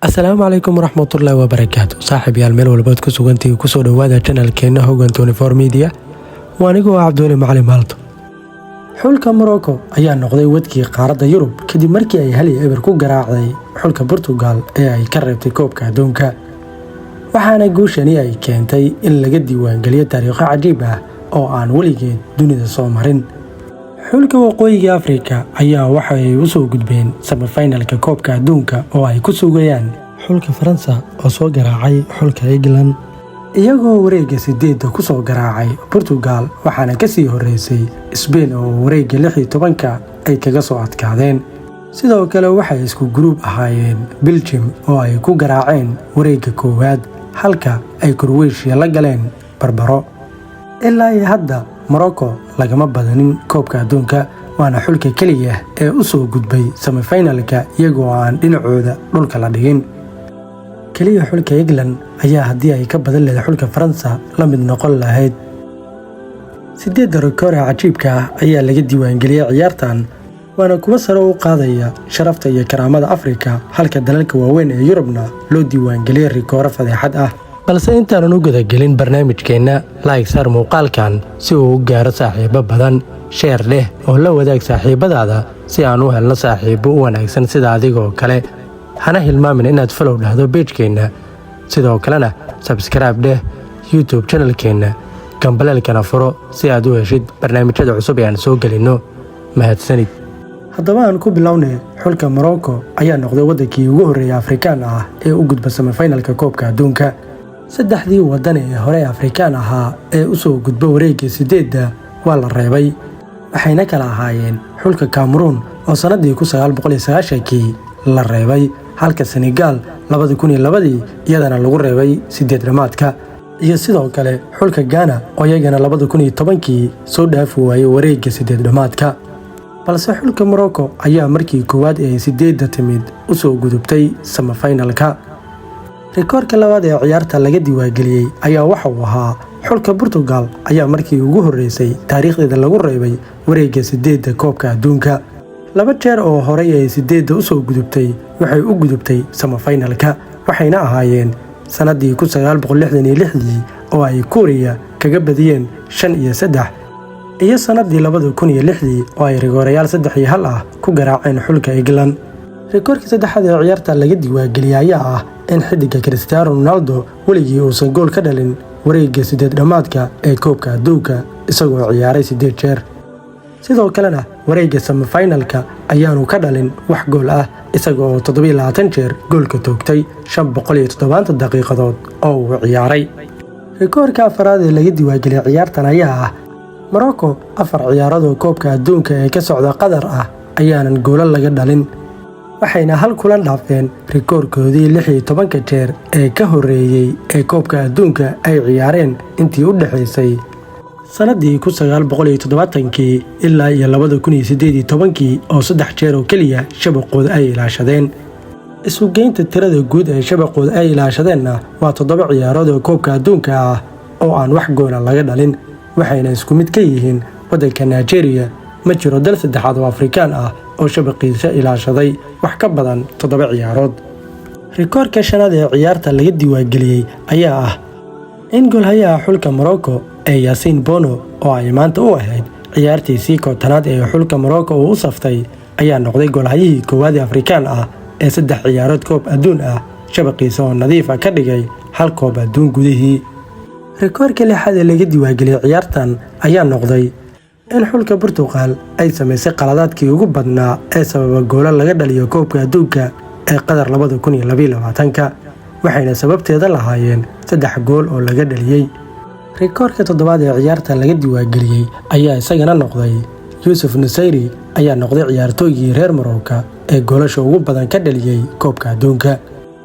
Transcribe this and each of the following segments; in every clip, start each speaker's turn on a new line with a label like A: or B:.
A: Asalaamu calaykum waraxmatullaahi wabarakaatu. Saaxiib yaal, meel walbaad ku sugantihi, kusoo dhowaada channelkeenna Hogan Media. Waa anigoo ah Cabdiweli Macalin Maalto. Xulka Morocco ayaa noqday wadkii qaaradda Yurub kadib markii ay 1-0 ku garaacday xulka Portugal ee ay ka reebtay koobka adduunka, waxaana guushani ay keentay in laga diiwaangeliyo taariikho cajiib ah oo aan weligeed dunida soo marin. Xulka Waqooyiga Afrika ayaa waxa ay u soo gudbeen semifinalka koobka adduunka oo ay ku sugayaan xulka Faransa oo soo garaacay xulka England, iyagoo wareegga sideedda ku soo garaacay Portugal, waxaana kasii horeysay Spain oo wareegga 16-ka ay kaga soo adkaadeen. Sidoo kale waxay isku group ahaayeen Belgium oo ay ku garaaceen wareegga koowaad, halka ay Croatia la galeen barbaro. Ilaa iyo hadda Morocco lagama badanin koobka adduunka, waana xulka keliya ee u soo gudbay semifinalka iyagoo aan dhinacooda dhulka la dhigin. Keliya xulka England ayaa haddii ay ka badan leedahay xulka Faransa la mid noqon lahayd. Sideedda rikoor ee cajiibka ah ayaa laga diiwaangeliyey ciyaartan, waana kuwo sare u qaadaya sharafta iyo karaamada Afrika, halka dalalka waaweyn ee Yurubna loo diiwaangeliyey rikooro fadeexad ah. Balse intaanan u gudagelin barnaamijkeenna, like saar muuqaalkan si uu u gaaro saaxiibo badan, share dheh oo la wadaag saaxiibadaada si aan u helno saaxiibo u wanaagsan sida adigoo kale. Hana hilmaamin inaad follow dhahdo pagekeenna, sidoo kalena subscribe dheh YouTube channelkeenna, gambaleelkana furo si aad u heshid barnaamijyada cusub ee aan soo gelinno. Mahadsanid. Haddaba aan ku bilownay, xulka Morocco ayaa noqday waddankii ugu horreeyay Afrikaan ah ee u gudba semifinalka koobka adduunka. Saddexdii waddan ee hore Afrikaan ahaa ee u soo gudba wareegga sideedda waa la reebay, waxayna kala ahaayeen xulka Cameroon oo sannaddii 1990-kii la reebay, halka Senegal 2002-dii iyadana lagu reebay sideed dhamaadka, iyo sidoo kale xulka Ghana oo iyagana 2010-kii soo dhaafi waayey wareegga sideed dhamaadka. Balse xulka Morocco ayaa markii koowaad ee sideedda timid u soo gudubtay semifinalka. Rikoorka labaad ee ciyaarta laga diiwaangeliyey ayaa waxa uu ahaa xulka Portugal ayaa markii ugu horreysay taariikhdeeda lagu reebay wareegga sideedda koobka adduunka. Laba jeer oo horey ay sideedda usoo gudubtay waxay u gudubtay semifinalka, waxayna ahaayeen sannaddii 1966-dii oo ay Kuuriya kaga badiyeen 5-3, iyo sannaddii 2006-dii oo ay rigoorayaal 3-1 ah ku garaaceen xulka England. Rikoorkii saddexaad ee ciyaarta laga diiwaangeliyey ayaa ah in xiddiga Cristiano Ronaldo weligii uusan gool ka dhalin wareegga sideed dhammaadka ee koobka adduunka, isagoo ciyaaray siddeed jeer. Sidoo kalena wareegga semifinalka ayaanu ka dhalin wax gool ah, isaga oo 27 jeer goolka toogtay 570 daqiiqadood oo uu ciyaaray. Rikoorka afaraad ee laga diiwaangeliyey ciyaartan ayaa ah Morocco afar ciyaarood oo koobka adduunka ee ka socda Qatar ah ayaanan goolo laga dhalin, waxayna hal kulan dhaafeen rikoorkoodii 16-ka jeer ee ka horreeyey ee koobka adduunka ay ciyaareen intii u dhexaysay sannaddii 1970-kii ilaa iyo 2018-kii, oo saddex jeer oo keliya shabaqooda ay ilaashadeen. Isugeynta tirada guud ee shabaqooda ay ilaashadeenna waa toddoba ciyaarood oo koobka adduunka ah oo aan wax goola laga dhalin, waxayna isku mid ka yihiin waddanka Nigeria. Ma jiro dal saddexaad oo Afrikaan ah oo shabaqiisa ilaashaday wax ka badan toddoba ciyaarood. Rikoorka shanaad ee ciyaarta laga diiwaangeliyey ayaa ah in goolhayaha xulka Morocco ee Yaasiin Bono, oo ay maanta u ahayd ciyaartiisii 50aad ee xulka Morocco uu u saftay, ayaa noqday goolhayihii koowaad ee Afrikaan ah ee saddex ciyaarood koob adduun ah shabaqiisa oo nadiif ah ka dhigay hal koob adduun gudihii. Rikoorka lixaad ee laga diiwaangeliyey ciyaartan ayaa noqday in xulka Portugal ay samaysay qaladaadkii ugu badnaa ee sababa goolo laga dhaliyo koobka adduunka ee Qatar 2022-ka, waxayna sababteeda lahaayeen saddex gool oo laga dhaliyey. Rikoorka toddobaad ee ciyaarta laga diiwaangeliyey ayaa isagana noqday Yuusuf Nusayri ayaa noqday ciyaartooygii reer Marooka ee goolasha ugu badan ka dhaliyey koobka adduunka,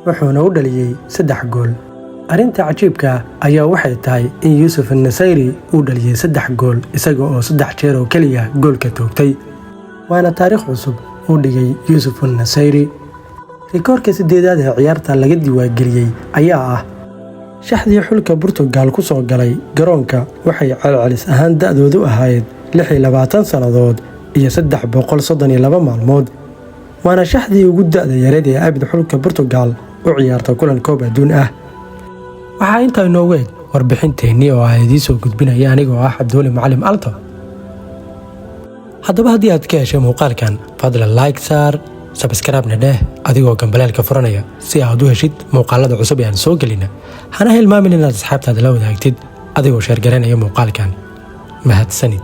A: wuxuuna u dhaliyey saddex gool. Arrinta cajiibka ayaa waxay tahay in Yuusuf Nusayri uu dhaliyey saddex gool isaga oo saddex jeer oo keliya goolka toogtay, waana taariikh cusub uu dhigay Yuusuf Nusayri. Rikoorka sideedaad ee ciyaarta laga diiwaangeliyey ayaa ah shaxdii xulka Portugal ku soo galay garoonka waxay celcelis ahaan da'doodu ahayd 26 sannadood iyo 332 maalmood, waana shaxdii ugu da'da yareed ee abid xulka Portugal. u ciyaarta kulan koob adduun ah. Waxaa intaa inoogu eg warbixinteennii oo aan idiin soo gudbinaya anigoo ah Cabdiweli Macalim Alto. Haddaba haddii aad ka heshay muuqaalkan, fadlan like saar, subscribe-na dheh adigoo gambaleelka furanaya, si aad u heshid muuqaalada cusub ee aan soo gelina. Hana hilmaamin inaad asxaabtaada la wadaagtid adigoo share garaynaya muuqaalkan. Mahadsanid.